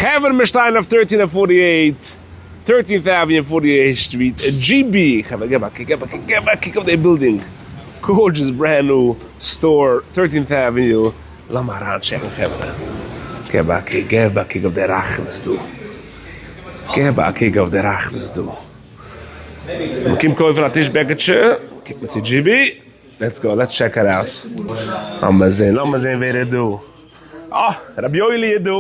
חברה מיר שטייען אויף thirteen און forty eight, thirteenth Avenue און forty eight Street, GB, חברה געב א קוק געב א קוק געב א קוק אויף די בילדינג, gorgeous brand new store, thirteenth Avenue, לאמיר אריינטשעקן חברה, געב א קוק געב א קוק אויף די רחבות דא, געב א קוק אויף די רחבות דא, מען קומט קויפן א טיש בעקיטשע, קומט מען צו GB, let's go let's check it out, לאמיר זען לאמיר זען ווער איז דא. אה! רבי יואלי איז דא!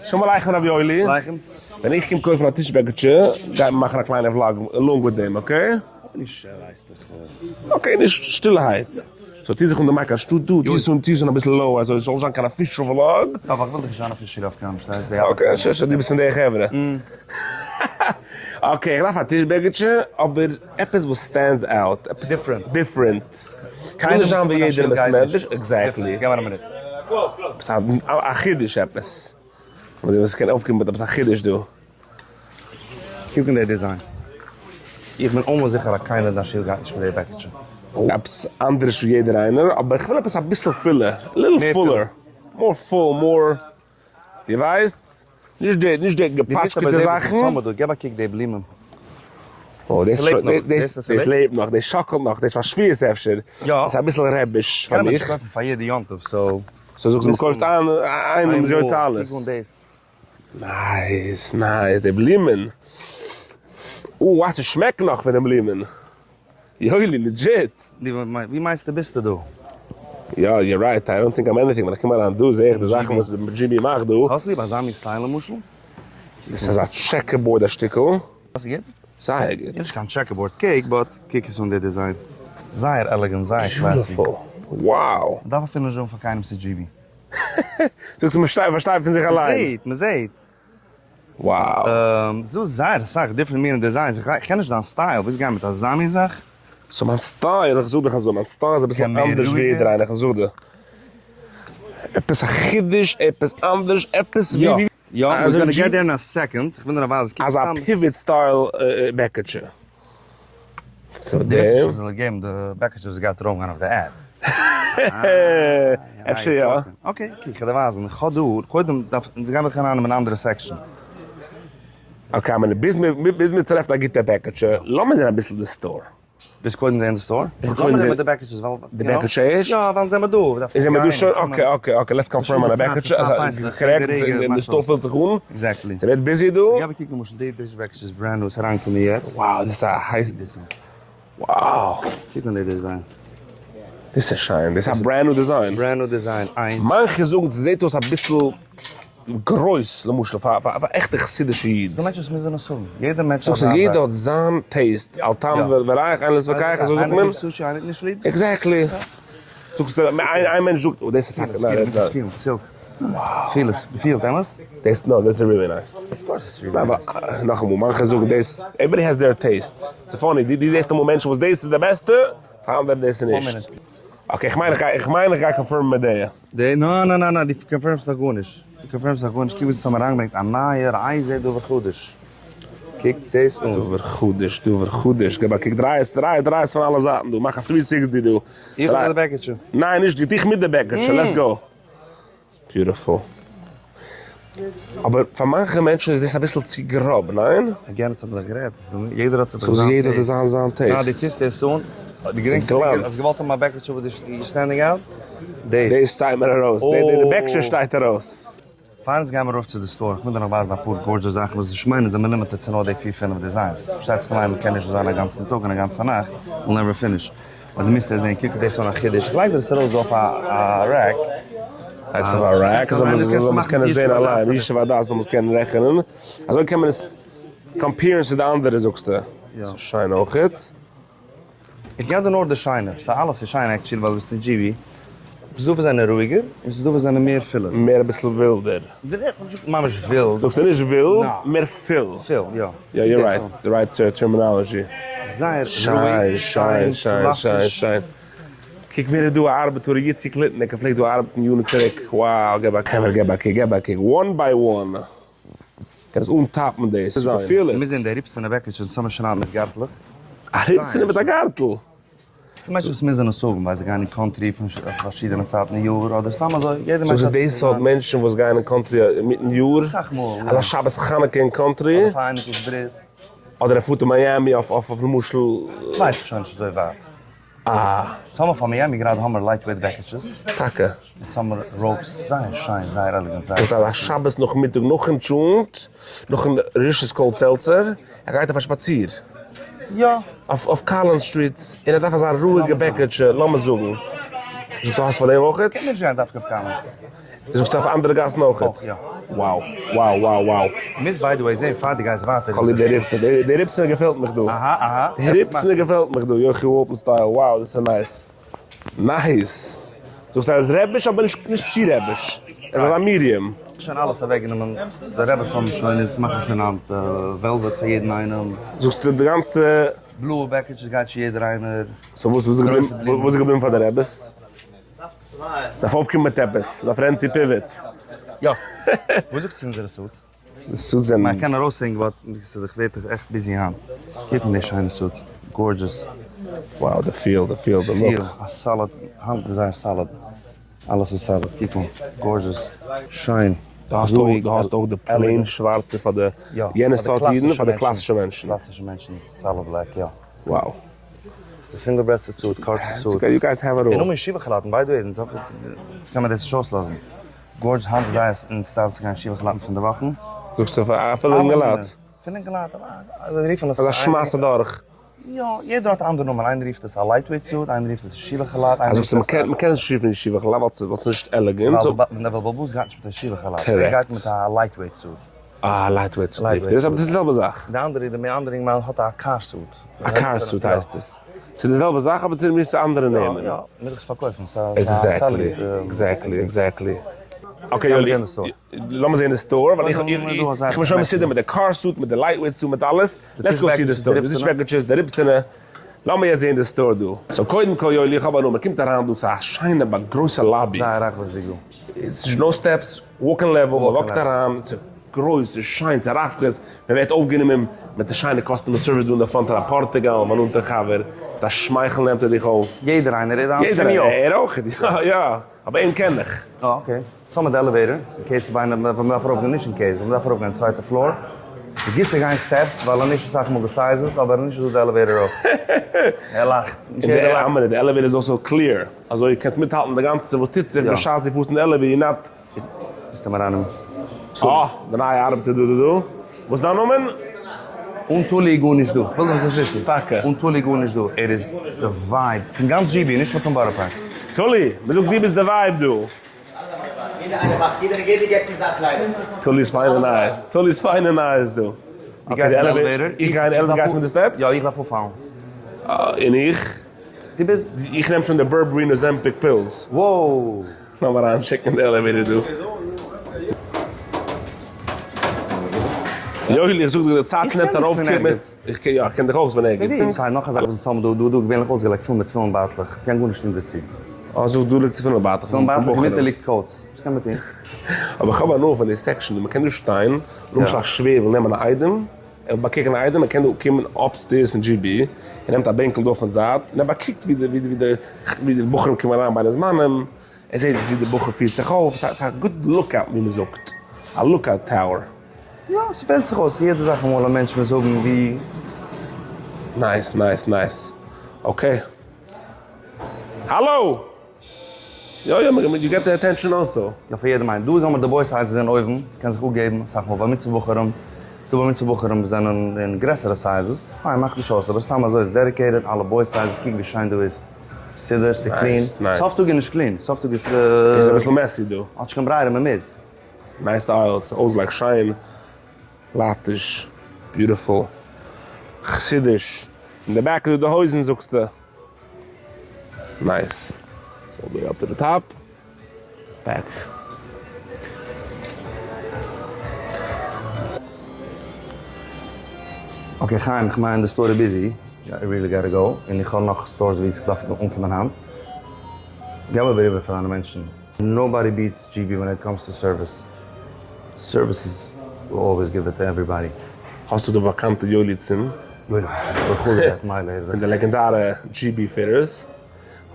שלום עליכם רבי יואלי! עליכם. ווען איך קום קויפן א טיש בעקיטשע, גייט מען מאכן א קליינע vlog along with דעם, okay? נישט רייס דיך. okay, נישט שטילערהייט. so טו זיך אן די mic אנשטאט דא, טו עס אן, טו עס אן אביסל low, אזוי עס זאל נישט זיין קיין official vlog. יא, אבער איך וויל דאך נישט זיין official אויף קיינעם, פארשטייסט? די אלע okay, שוין שוין, דו ביסט פון די חברה. okay, איך דארף א טיש בעקיטשע, אבער עפעס וואס stands out, עפעס different. different. קען נישט זיין ווי יעדער בית מדרש, exactly. געב מיר א מינוט. עפעס א חידוש עפעס. כ'מיין וואס קען אויפקומען מיט עפעס א חידוש דא. קוק אין די design. איך בין almost זיכער אז קיינער אין דיין שול גייט נישט מיט די בעקיטשע. עפעס אנדערש ווי יעדער איינער, אבער כ'וויל עפעס אביסל פולער, a little fuller, more full, more, דו ווייסט? נישט די, נישט די געפאטשקעטע זאכן. געב א קוק די בלומען. אוי, דאס דאס דאס לעבט נאך, דאס שאקלט נאך, דאס פאר שבועות אפשר. יא. איז אביסל רעביש פאר מיך. קען מען נישט קויפן פאר יעדע יום טוב, so. so זאגסט מ'קויפט איין איינעם איז יוצא אלעס. קוק אן דאס. nice nice, די בלומען. אוי וואו ס'שמעקט נאך פון די בלומען. יואלי, legit! ווי מיינסטו ביסטו דא? יא, you're right, I don't think I'm anything, ווען איך קום אריין דא זעה איך די זאכן וואס GB מאכט דא. האסט ליב אזא מין style למשל? דאס איז א checkerboard א שטיקל. ס'איז גוט? זייער גוט. נישט קיין checkerboard cake but קוק עס אן די design. זייער elegant זייער classy. Beautiful! Wow! מ'דארף אפילו נישט זאגן פאר קיינעם ס'איז GB. זאגסט מ'פארשטייט פון זיך אליין. מ'זעהט מ'זעהט. Wow. ס'דא זייער אסאך different מיני designs, איך קען נישט דיין style, ווילסט גיין מיט אזא מין זאך? so מיין style, איך זאג דיך אזוי, מיין style איז אביסל אנדערש ווי יעדער איינער, איך זאג דיר. עפעס א חידוש, עפעס אנדערש, עפעס ווי ווי. יא, we're gonna get there in a second, איך וויל נאר ווייזן, קוק אזא סתם. pivot style בעקעטשע. דאס איז שוין זאל איך געבן די בעקעטשע וואס גייט ארויפגיין אויף די ad. אפשר יא. okay, קוק איך וועל דיר ווייזן, איך האב דא, קודם דארף, אונז גיימיר זיך ארייננעמען אין אנדערע section. okay, מינוט, ביז מיר, ביז מיר טרעפט א גוטע בעקעטשע, לאמיר זען אביסל די store. ווילסט קודם זען די store? איך וויל קודם זען די בעקעטשעס ווייל, די בעקעטשע ערשט? יא, ווייל אונז זעמיר דא, מ'דארף זעמיר דא שוין? okay, okay, okay, let's confirm אן א בעקעטשע, correct, די store פילט זיך אן? Exactly. ס'ווערט busy דא? געב א קוק למשל די דיש בעקעטשע איז brand new, ס'איז אריינגעקומען יעצט. Wow, דאס איז א הייס. Wow. קוק אן די design. דאס איז שיין, דאס איז א brand new design. Brand new design, איינס. מאנכע זאגן ס'זעט אויס אביסל גרויס למשל פאר פאר עכטע חסידישע איד. ס'דא מענטשן וואס מוזן עס האבן, יעדער מענטש האט זאגסטו זיין יעדער האט זיין taste, על טעם וריח אין להתווכח, אזוי זאגט מען? איינער ליב sushi איינער האט נישט ליב. Exactly. זאגסטו איין מענטש זאגט אוי דאס איז טאקע ניין פיל עס פיל silk פיל עס פילט אמת? דאס no דאס איז really nice. Of course it's really nice. נאכאמאל מאנכע זאגן דאס everybody has their taste. ס'איז funny דו זעסט אמאל מענטשן וואס דאס איז די בעסטע פאר אנדערע דאס איז נישט. Okay איך מיין איך מיין איך גיי confirm ען מיט די. די נא נא נא נא דו confirm סט נאך גארנישט. דו confirm סט נאך גארנישט קוק וואס אונז האבן אריינגעברענגט א נייע רייזע דבר חדש. קוק דאס אן. דבר חדש דבר חדש געב א קוק דריי עס דריי דריי עס פון אלע זייטן דא מאך א three sixty דא. איך אדער די בעקעטשע? ניין נישט דיך דיך מיט די בעקעטשע let's go. Beautiful. אבער פאר מאנכע מענטשן איז דאס אביסל צו גראב, ניין? Again אונז האבן זיך גערעדט, יעדער האט זיך זיין taste. יעדער האט זיין זיין taste. נו דו טוסט דאס אן, דו געדענקסט האסט געוואלט האבן א בעקעטשע וואס דו standing out? דאס. דאס שטייט מיר ארויס, די בעקעטשע שטייט ארויס. פאר אונז גיימער ארויף צו די store, איך וויל דיר נאך ווייזן אפאר gorgeous זאכן וואס איך מיין אונז זעמיר limited צו נאר די פיר פינף designs, פארשטייט זיך אליין מ'קען נישט דא זיין א גאנצן טאג און א גאנצע נאכט, we'll never finish, but דו מוזט עס זען, קוק דאס אן א חידוש, איך לייג דיר עס ארויס דא אויף א rack. לייגסט אויף א rack אזוי מ'זאל עס קענען זען אליין, ישוב הדעת זאל מען עס קענען רעכענען, אזוי קען מען עס compare ן צו די אנדערע זאגסטו, ס'איז שיין אויכעט. איך געב דיר נאר די שיינע, סא אלעס איז שיין actually ווייל דו ביסט אין GB, ס'איז דא וואס זענען רואיגער און ס'איז דא וואס זענען מער פולער. מער אביסל ווילדער. נישט ממש ווילד. זאגסטו נישט ווילד, מער פול. פול, יא. יא, you're right, the right terminology. זייער רואיג, שיין, שיין, שיין, שיין. קוק ווער איז דא א ארבעטאר, איציק ליטניק, ער פלעגט דא ארבעטן יארן צוריק, wow, געב א קוק, געב א קוק, געב א קוק, one by one. קען עס אנטאפן דאס, feel it. מיר זענען די ריפסענע בעקעטשע און סאמע שניידן מיט גארטלעך. א ריפסענע מיט א גארטל? מענטשן וואס מוזן עס האבן ווייל זיי גייען אין country פון פארשידענע צייטן אין יאר אדער סתם אזוי, יעדער מענטש סאו האט די סארט מענטשן וואס גייען אין country אינמיטן יאר, אסאך מאל, אזא שבת חנוכה אין country, אדער פאר אייניקל'ס ברית. אדער ער פארט אין מיאמי אויף אויף למשל. ווייס איך שוין נישט אזוי ווייט. אה. סאמער פאר מיאמי גראדע האמער lightweight בעקיטשעס. טאקע. מיט summer robes זייער שיין זייער elegant זייער. זאגט אז א שבת נאכמיטאג נאכן טשולנט, נאכן רישעס cold seltzer, ער גייט אויף א שפאציר. יא. אויף Collins Street, און ער דארף אזא רואיגע בעקיטשע, לאמיר זאגן. זאגסטו האסט פאר דעם אויכעט? קען נישט גיין דווקא אויף Collins. זאגסטו אויף אנדערע גאסן אויכעט? אויך יא. Wow wow wow wow. מוזט by the way זעהן פאר די גייסט ווייטער. כ'האב ליב די ריפסענע, די ריפסענע געפעלט מיך דא. אהא אהא. די ריפסענע געפעלט מיך דא, יוחי וואלפן style, wow דאס איז nice. Nice. זאגסט אז ער איז רעביש אבער נישט נישט צו רעביש. ער איז אזא medium. שוין אלעס אוועקגענומען, די רעבעס האבן שוין, אונז מאכן שוין היינט velvet פאר יעדן איינעם. זאגסטו די גאנצע. בלויע בעקיטשעס גייט שוין יעדער איינער. So וואס איז געבליבן וואס איז געבליבן פאר די רעבעס? דארף אויפקומען מיט עפעס, דארף רעדן צו Pivot. יא. וואס זאגסטו צו אונזערע suits? די suits זענען. מען קען ארויסהענגן but ס'איז דאך ווערט דאך עכט busy היינט. קוק אן די שיינע suit. Gorgeous. Wow די feel די feel די look. Feel א solid היינט איז זייער solid. אלעס איז solid. קוק אן. Gorgeous. שיין. דו האסט אויך דו האסט אויך די plain שווארצע פאר די יענע סארט אידן פאר די קלאסישע מענטשן. קלאסישע מענטשן solid black יא. Wow. ס'איז דא single breasted suit, קורצע suit. You guys have it all. און נאר ישיבה כאלאטן, by the way, אונז קען מען דאס נישט אויסלאזן. Gorgeous היינט איז זייער אין style צו גיין ישיבה כאלאטן פון די וואכן. זאגסטו פאר אפילו אינגעלייט? פון אינגעלייט, אבער זיי רופן עס. אזא שמייס אדורך. יא, יעדער האט א אנדערע נאמען, איינער רופט עס א lightweight suit, איינער רופט עס ישיבה כאלאט, איינער רופט עס. מ'קען עס נישט רופן ישיבה כאלאט ווייל ס'איז נישט elegant. ווייל דער בעל הבית גייט נישט מיט א ישיבה כאלאט, ער גייט מיט א lightweight suit. אה, lightweight suit רופט ער עס, אבער דאס איז די זעלבע זאך. די אנדערע, די אנדערע אינגערמאן האט א car suit. א car suit הייסט עס. ס'איז די זעלבע זאך אבער ס'איז מיט אנדערע נעמען. יא, יא, מ'מוז עס פארקויפן, ס'איז א selling. Exactly, exactly, exactly. Okay יואלי, לאמיר זען די store, ווייל איך איך בין שוין מסודר מיט די car suit, מיט די lightweight suit, מיט אלעס. Let's go see די store. די בעקיטשעס, די ריפסענע. לאמיר יעצט זען די store דא. So קודם כל יואלי, איך האב הנאה, מ'קומט אריין דא, ס'איז א שיינע גרויסע lobby. זייער רחבות'דיג דא. ס'איז no steps, walk-in level, מ'וואקט אריין, ס'איז גרויס, ס'איז שיין, ס'איז רחבות, מ'ווערט אויפגענומען מיט די שיינע customer service דא אין די front, א פארטיגאל, מיין נאנטער חבר, מיט א שמייכל נעמט ער דיך אויף. יעדער איינער, ער איז יעדער איינער, ער אויך, יא יא, אבער אים קען איך. אה okay. סאו מיט די elevator, in case אויב איינער ווען מ'דארף ארויפגיין נישט in case, ווען מ'דארף ארויפגיין צווייטע floor, איז גוט צו גיין steps ווייל נישט אסאך מאל די sizes אבער נישט איז דא די elevator אויך. ער לאכט. נישט יעדער לאכט. און די elevator איז also clear, אזוי קענסט מיטהאלטן די גאנצע וואס טוט זיך בשעת דו פארסט אין די elevator, not. ביסט אים אריין אין. אה, די נייע ארבעטער דא דא דא. וואס איז דיין נאמען? אן טולי איז גארנישט דא. כ'וויל דאך זאלסט וויסן. טאקע. אן טולי איז גארנישט דא. ער איז די vibe פון גאנץ GB, נישט נאר פון בארא פארק. טולי, מ'זאגט דו ביסט די vibe דא. טולי איז פיינע נייעס. טולי איז פיינע נייעס דא. דו גייסט אין elevator? איך גיי אין elevator, גייסט מיט די steps? יא, איך דארף אפפאלן. און איך? דו ביסט. איך נעם שוין די Burberry Ozempic pills. Wow! לאמיר אריינטשעקן אין די elevator דא. יואלי איך זאג דיר די צייט נעמט ארויפקומען. איך קען יא, איך קען דיך אויך פון ערגעץ. סיי נאך א זאך וואס אונז האבן דא, דא דא געווענליך אויסגעלייגט פול מיט תפילין בייטלעך, מ'קען גארנישט טון דערצו. אה, זאגסט דא ליגט תפילין בייטלעך תפילין בייטלעך אינמיטן ליגט coats, וואס קען מען טון? אבער איך האב הנאה פון די section דא, מ'קען דא שטיין, למשל א שווער וויל נעמען א איידעם, ער וויל באקוקן א איידעם, ער קען דא קומען upstairs פון GB, ער נעמט א בענקל דא אויפן זייט, און ער באקוקט ווי די ווי די ווי די בחורים קומען אריין בין הזמנים, ער זעט ווי די בחור פירט זיך אויף, ס'איז א good lookout ווי מ'זאגט, א lookout tower. יא, ס'פעלט זיך אויס יעדע זאך אמאל א מענטש מוז האבן ווי. Nice nice nice okay. האלא! יא יא you get the attention also. יא פאר יעדעם איינעם. דא איז אמער די boy sizes זענען אויבן, קען זיך אפגעבן אסאך מאל בר מצוה בחורים, ס'דא בר מצוה בחורים וואס זענען אין גרעסערע sizes, פיין מאכט נישט אויס, אבער סתם אזוי איז dedicated אלע boy sizes, קוק ווי שיין דא איז, סידור, ס'איז clean, סוף טאג איז נישט clean, סוף טאג איז. איז אביסל messy דא. האט נישט קיין ברירה מ'מוז. Nice aisles, אויסגעלייגט שיין, לייטיש, beautiful, חסידיש, אין די back איז דא די הויזן זאגסטו? Nice, all the way up to the top, back. Okay חיים, איך מיין די store איז busy, I really gotta go, און איך האב נאך stores ווי איך דארף אנקומען היינט, געב אבער איבער פאר דיינע מענטשן. Nobody beats GB when it comes to service. Service is will always give it to everybody. האסטו די באקאנטע יואלי צין? יואלי צין, פון די לעגענדארע GB fitters.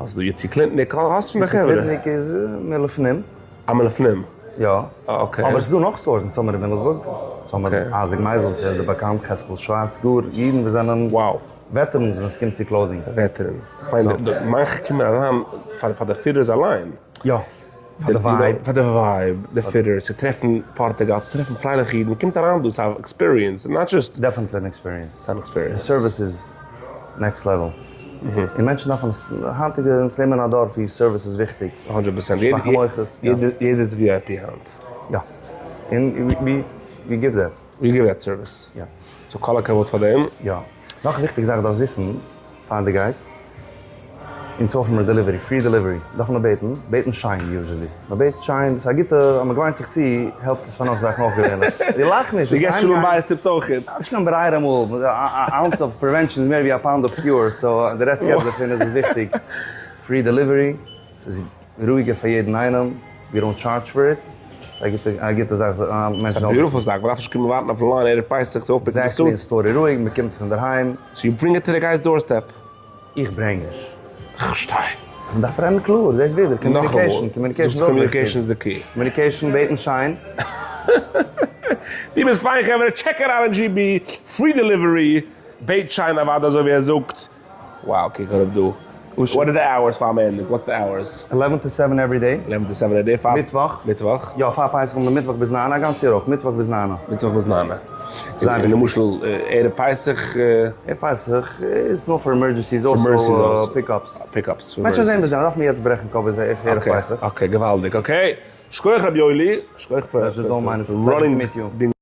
האסט דא יצי קלינטניק, האסט פון די חברה. יצי קלינטניק איז מלפנים. א מלפנים? יא. Okay. אבער ס'איז דא נאך stores אין סאמער אין וויליאמסבורג. סאמער אייזיק מייזעלס איז די באקאנט, חזקאל שווארץ, גאר אידן וואס זענען veterans ווען ס'קומט צו clothing. Veterans. כ'מיין מאנכע קומען אריין פאר די fitters אליין. יא. פאר די vibe. פאר די vibe, די fitters, צו טרעפן פארטוגאל, צו טרעפן פרייליכע אידן, מ'קומט אריין דא, ס'איז א experience, not just. Definitely אן experience. ס'איז אן experience. די service איז next level. און מענטשן דארפן עס, היינטיגע, אונז לעבן אין א דור ווי service איז וויכטיג. 100%. נישט מאכן מוחות. יעדער איז VIP היינט. יא. און we give that. We give that service. יא. So כל הכבוד פאר דעם. יא. נאך א וויכטיגע זאך דארפסט וויסן פאר דו גייסט. אונז offer מיר delivery, free delivery. דארף מען בעטן, בעטן שיין usually. מען בעט שיין, ס'איז א גוטע, אז מען געוויינט זיך צו, העלפט עס פאר נאך זאכן אויך געווענליך. דו לאך נישט, דו געסט שלום בית tips אויך? נישט קיין ברירה אמאל, א ounce of prevention איז מער ווי א pound of cure, so דו רעדסט יעצט דערפון איז עס וויכטיג. Free delivery, ס'איז רואיגער פאר יעדן איינעם, we don't charge for it, ס'איז א גוטע זאך מענטשן ס'איז א beautiful זאך, מ'דארף נישט קומען ווארטן אויפן line ערב פסח צו אויפ pick ן די suit. Exactly, store איז רואיג, מ'קומט עס אינדערהיים. So you bring it to the guy's doorstep. איך ברענג נישט. כ'פארשטיי. מען דארף רעדן קלאר, דאס ווידער, communication, communication איז אויך וויכטיג. Communication איז די key. Communication, בעטן שיין. דו ביסט פיין חברה, check it out אין GB, free delivery, בעט שיין אוודאי אזוי ווי ער זאגט. Wow, קוק אראפ דא. What are the hours פאר מענדיג? What's the hours? Eleven to seven every day. Eleven to seven every day פאר מיטוואך. מיטוואך. יא, פאר פסח האבן מיר מיטוואך ביז ניינע, א גאנץ יאר אויך, מיטוואך ביז ניינע. מיטוואך ביז ניינע. און למשל ערב פסח? ערב פסח איז נאר פאר emergencies, also pickups. Pickups. מענטשן זעהן וואס זיי דארף מיר יעצט ברעכן קאפ ווי איך ערב פסח. Okay, געוואלדיג, okay. שכוח רבי יואלי, שכוח פאר running.